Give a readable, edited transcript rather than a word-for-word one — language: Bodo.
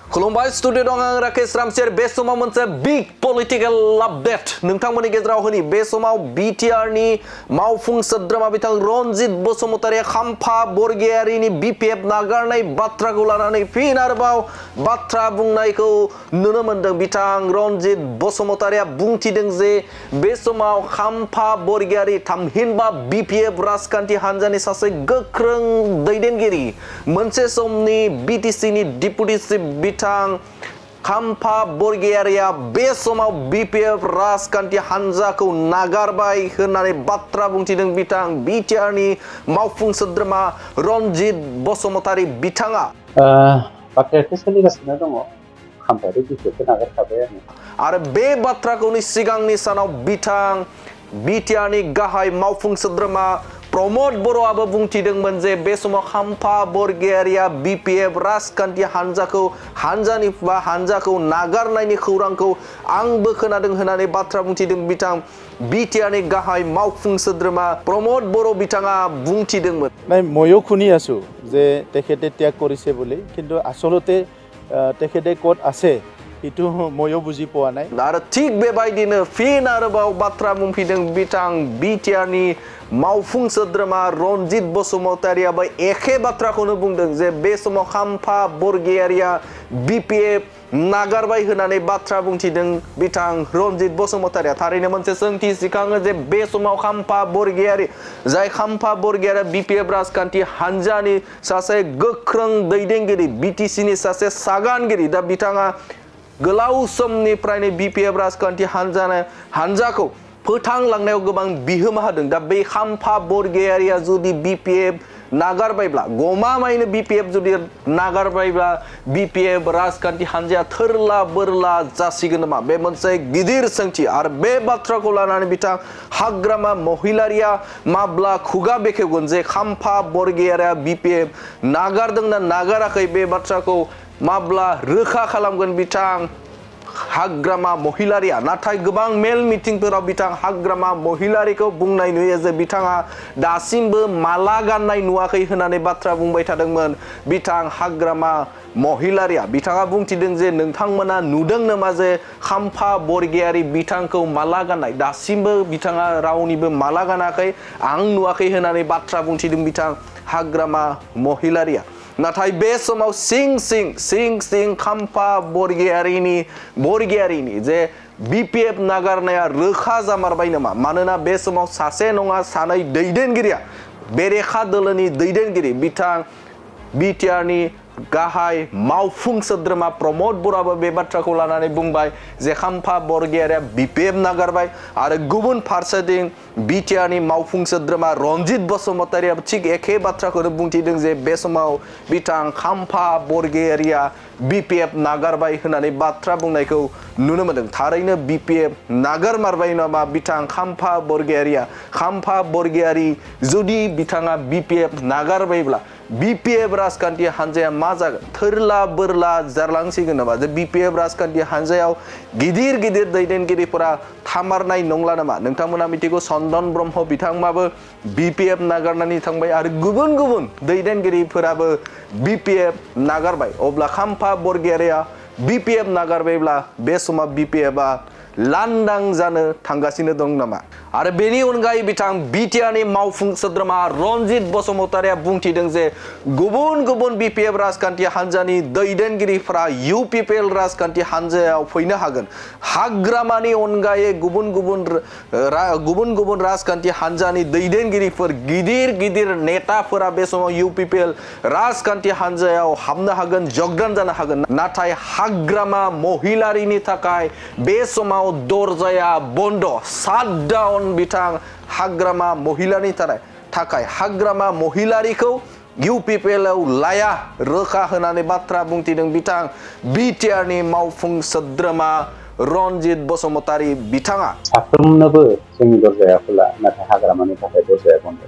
खुलुमबाय स्टुडिअ दं आं राकेश रामसियार बे समाव मोनसे बिग पलिटिकल आपडेट नोंथांमोननि गेजेराव होनि बे समाव बिटिआर नि मावफुं सोद्रोमा बिथां रनजित बसुमतारिया खाम्फा बरगयारिनि बिपिएफ नागारनाय बाथ्राखौ लानानै फिन आरोबाव बाथ्रा बुंनायखौ नुनो मोनदों। बिथां रनजित बसुमतारिया बुंथिदों जे बे समाव खाम्फा बरगयारि थामहिनबा बिपिएफ राजखान्थि हान्जानि सासे गोख्रों दैदेनगिरि मोनसे समनि बिटिसिनि डिपुटि चिफ बिथां खाम्फा बरगयारिया बे समाव बिपिएफ राजखान्थि हान्जाखौ नागारबाय होननानै बाथ्रा बुंथिदों। बिथां बिटिआरनि मावफुं सोद्रोमा रनजित बसुमतारि बिथाङा बाथ्रायाथ' सोलिगासिनो दङ खाम्फायारि बिपिएफखौ नागारखाबाय आरो बे बाथ्राखौनो सिगांनि सानाव बिथां बिटिआरनि गाहाय मावफुं सोद्रोमा प्रमद बर'आबो बुंथिदोंमोन जे बे समाव खाम्फा बरगयारिया बिपिएफ राजखान्थि हान्जाखौ नागारनायनि खौरांखौ आंबो खोनादों होननानै बाथ्रा बुंथिदों। बिथां बिटिआरनि गाहाय मावफुं सोद्रोमा प्रमद बर' बिथाङा बुंथिदोंमोन। ময়ো শুনি আছোঁ যে তেখেতে ত্যাগ কৰিছে বুলি, কিন্তু আচলতে তেখেতে ক'ত আছে সেইটো ময়ো বুজি পোৱা নাই। आरो थिग बेबायदिनो फिन आरोबाव बाथ्रा बुंफिनदों बिथां बिटिआरनि मावफुं सोद्रोमा रनजित बसुमतारियाबो एखे बाथ्राखौनो बुंदों जे बे समाव खाम्फा बरगयारिया बिपिएफ नागारबाय होननानै बाथ्रा बुंथिदों। बिथां रनजित बसुमतारिया थारैनो मोनसे सोंथि सिखाङो जे बे समाव खाम्फा बरगयारि जाय खाम्फा बरगयारिया बिपिएफ राजखान्थि हान्जानि सासे गोख्रों दैदेनगिरि बिटिसिनि सासे सागानगिरि दा बिथाङा गोलाव समनिफ्रायनो बिपिएफ राजखान्थि हान्जाखौ फोथांलांनायाव गोबां बिहोमा होदों। दा बे खाम्फा बरगयारिया जुदि बिपिएफ नागारबायब्ला गमामायैनो बिपिएफ जुदि नागारबायब्ला बिपिएफ राजखान्थि हान्जाया थोरला बोरला जासिगोन नामा बे मोनसे गिदिर सोंथि। आरो बे बाथ्राखौ लानानै बिथां हाग्रामा महिलारिया माब्ला खुगा बेखेवगोन जे खाम्फा बरगयारिया बिपिएफ नागारदोंना नागाराखै बे बाथ्राखौ माब्ला रोखा खालामगोन बिथां हाग्रामा महिलारिया। नाथाय गोबां मेल मिटिंफोराव बिथां हाग्रामा महिलारिखौ बुंनाय नुयो जे बिथाङा दासिमबो माला गाननाय नुवाखै होननानै बाथ्रा बुंबाय थादोंमोन। बिथां हाग्रामा महिलारिया बिथाङा बुंथिदों जे नोंथांमोना नुदों नामा जे खाम्फा बरगयारि बिथांखौ माला गाननाय, दासिमबो बिथाङा रावनिबो माला गानाखै, आं नुवाखै होननानै बाथ्रा बुंथिदों बिथां हाग्रामा महिलारिया। नाथाय बे समाव सिं सिं खाम्फा बरगयारिनि जे बिपिएफ नागारनाया रोखा जामारबाय नामा? मानोना बे समाव सासे नङा सानै दैदेनगिरिया बेरेखा दोलोनि दैदेनगिरि बिथां बिटिआरनि गाहाय मावफुं सोद्रोमा प्रमद बर'आबो बे बाथ्राखौ लानानै बुंबाय जे खाम्फा बरगयारिया बिपिएफ नागारबाय आरो गुबुन फारसेथिं बिटिआरनि मावफुं सोद्रोमा रनजित बसुमतारियाबो थिग एखे बाथ्राखौनो बुंथिदों जे बे समाव बिथां खाम्फा बरगयारिया बिपिएफ नागारबाय होननानै बाथ्रा बुंनायखौ नुनो मोनदों। थारैनो बिपिएफ नागारमारबाय नामा बिथां खाम्फा बरगयारि जुदि बिथाङा बिपिएफ नागारबायब्ला बिपिएफ राजखान्थि हान्जाया मा जागोन? थोरला बोरला जारलांसिगोन नामा? जे बिपिएफ राजखान्थि हान्जायाव गिदिर दैदेनगिरिफोरा थामारनाय नंला नामा? नोंथांमोना मिथिगौ चन्दन ब्रह्म बिथाङाबो बिपिएफ नागारनानै थांबाय आरो गुबुन दैदेनगिरिफोराबो बिपिएफ नागारबाय। अब्ला खाम्फा बरगयारिया बिपिएफ नागारबायब्ला बे समाव बिपिएफआ लांदां जानो थांगासिनो दं नामा? आरो बेनि अनगायै बिथां बिटिआरनि मावफुं सोद्रोमा रनजित बसुमतारिया बुंथिदों जे गुबुन बिपिएफ राजखान्थि हान्जानि दैदेनगिरिफोरा इउपिपिएल राजखान्थि हान्जायाव फैनो हागोन। हाग्रामानि अनगायै गुबुन राजखान्थि हान्जानि दैदेनगिरिफोर गिदिर नेताफोरा बे समाव इउपिपिएल राजखान्थि हान्जायाव हाबनो हागोन, जगदान जानो हागोन। नाथाय हाग्रामा महिलारिनि थाखाय बे समाव दरजाया बन्द, शाट डाउन। बिथां हाग्रामा महिलारिनि थाखाय हाग्रामा महिलारिखौ इउपिपिएलआव लाया रोखा होनानै बाथ्रा बुंथिदों बिथां बिटिआरनि मावफुं सोद्रोमा रनजित बसुमतारि बिथाङा। साफ्रोमनोबो जोंनि दरजाया खुला, नाथाय हाग्रामानि थाखाय दरजाया बन्द।